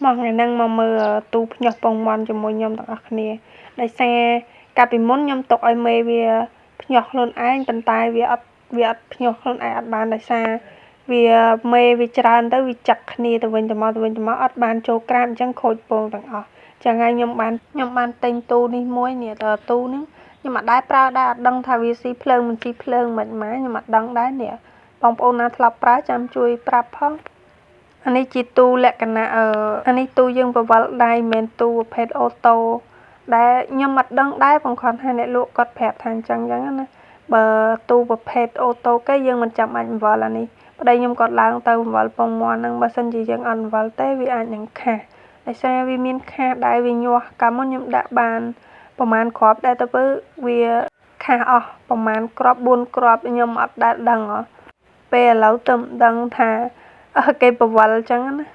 មកថ្ងៃហ្នឹងមកមើលទូភ្ញាស់ពងមាន់ជាមួយខ្ញុំទាំងអស់គ្នាដោយសារកាលពីមុនខ្ញុំទុកឲ្យមេវាភ្ញាស់ខ្លួនឯងប៉ុន្តែវាអត់ភ្ញាស់ខ្លួនឯងអត់បានដោយសារវាមេវាច្រើនទៅវាចឹកគ្នាទៅវិញទៅមកទៅវិញទៅមកអត់បានចូលក្រាបអញ្ចឹងខូចពងទាំងអស់ចឹងហើយខ្ញុំបានទិញទូនេះមួយនេះទូហ្នឹងខ្ញុំអត់ដែលប្រើដែរអត់ដឹងថាវាស៊ីភ្លើងមិនស៊ីភ្លើងមិនម៉ាខ្ញុំអត់ដឹងដែរនេះបងប្អូនណាធ្លាប់ប្រើចាំជួយប្រាប់ផងអានេះជាទូលក្ខណៈអានេះទូយើងបង្វិលដៃមិនមែនទូប្រភេទ auto ដែលខ្ញុំអត់ដឹងដែរបងគ្រាន់ថាអ្នកលក់គាត់ប្រាប់ថាអញ្ចឹងអញ្ចឹងណាបើទូប្រភេទ auto គេយើងមិនចាំបាច់បង្វិលអានេះប្តីខ្ញុំគាត់ឡើងទៅបង្វិលពងមាន់ហ្នឹងបើសិនជាយើងអត់បង្វិលទេវាអាចនឹងខាសដោយសារវាមានខាសដែរវាញាស់កាលមុនខ្ញុំដាក់បានប្រហែលគ្រាប់ដែរទៅពើវាខាសអស់ប្រហែលគ្រាប់4គ្រាប់ខ្ញុំអត់ដែលដឹងហ៎ពេលឥឡូវទៅមិនដឹងថាគេបង្វិលអញ្ចឹងណា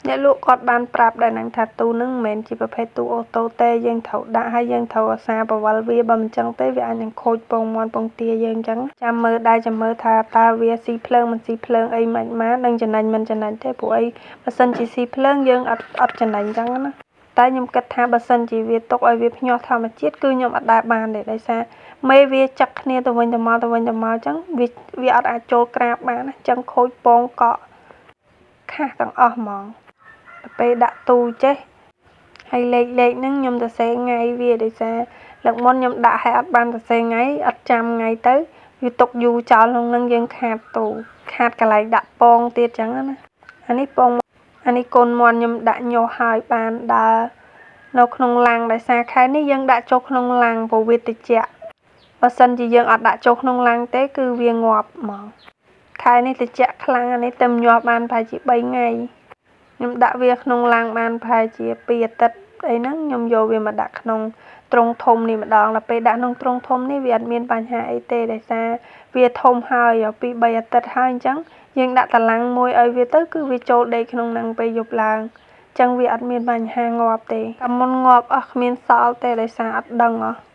អ្នកលក់គាត់បានប្រាប់ដែរហ្នឹងថាទូហ្នឹងមិនមែនជាប្រភេទទូ auto ទេយើងត្រូវដាក់ហើយយើងត្រូវអាសាបង្វិលវាបើមិនចឹងទេវាអាចនឹងខូចពងមាន់ពងទាយើងអញ្ចឹងចាំមើលដែរចាំមើលថាតើវាស៊ីភ្លើងមិនស៊ីភ្លើងអីមិនម៉ានឹងចំណេញមិនចំណេញទេព្រោះអីបើសិនជាស៊ីភ្លើងយើងអត់ចំណេញអញ្ចឹងណាតែខ្ញុំគិតថាបើសិនជាវាទុកឲ្យវាភ្ញាស់ធម្មជាតិគឺខ្ញុំអត់ដែលបានទេដោយសារមេវាចឹកគ្នាទៅវិញទៅមកទៅវិញទៅមកអញ្ចឹងវាអត់អាចចូលក្រាបបានណាអញ្ចឹងខូចពងកក់ខាសទាំងអស់ហ្មងទៅពេលដាក់ទូចេះហើយលេខលេខហ្នឹងខ្ញុំទៅសេថ្ងៃវាដោយសារលើកមុនខ្ញុំដាក់ឲ្យអត់បានទៅសេថ្ងៃអត់ចាំថ្ងៃទៅវាទុកយូរចោលក្នុងហ្នឹងយើងខាតទូខាតកន្លែងដាក់ពងទៀតចឹងណាអានេះពងអានេះកូនមាន់ខ្ញុំដាក់ញាស់ហើយបានដើរនៅក្នុងឡាំងដោយសារខែនេះយើងដាក់ចូលក្នុងឡាំងព្រោះវាត្រជាក់បើសិនជាយើងអត់ដាក់ចូលក្នុងឡាំងទេគឺវាងាប់ហ្មងខែនេះត្រជាក់ខ្លាំងអានេះទៅញាស់បានប្រហែលជា3ថ្ងៃខ្ញុំដាក់វាក្នុងឡាំងបានប្រហែលជា2អាទិត្យអីហ្នឹងខ្ញុំយកវាមកដាក់ក្នុងទ្រុងធំនេះម្ដងដល់ពេលដាក់ក្នុងទ្រុងធំនេះវាអត់មានបញ្ហាអីទេដោយសារវាធំហើយពី3អាទិត្យហើយអញ្ចឹងយើងដាក់តឡាំងមួយឲ្យវាទៅគឺវាចូលដេកក្នុងហ្នឹងពេលយប់ឡើងអញ្ចឹងវាអត់មានបញ្ហាងាប់ទេកាលមុនងាប់អស់គ្មានសល់ទេដោយសារអត់ដឹងហ៎។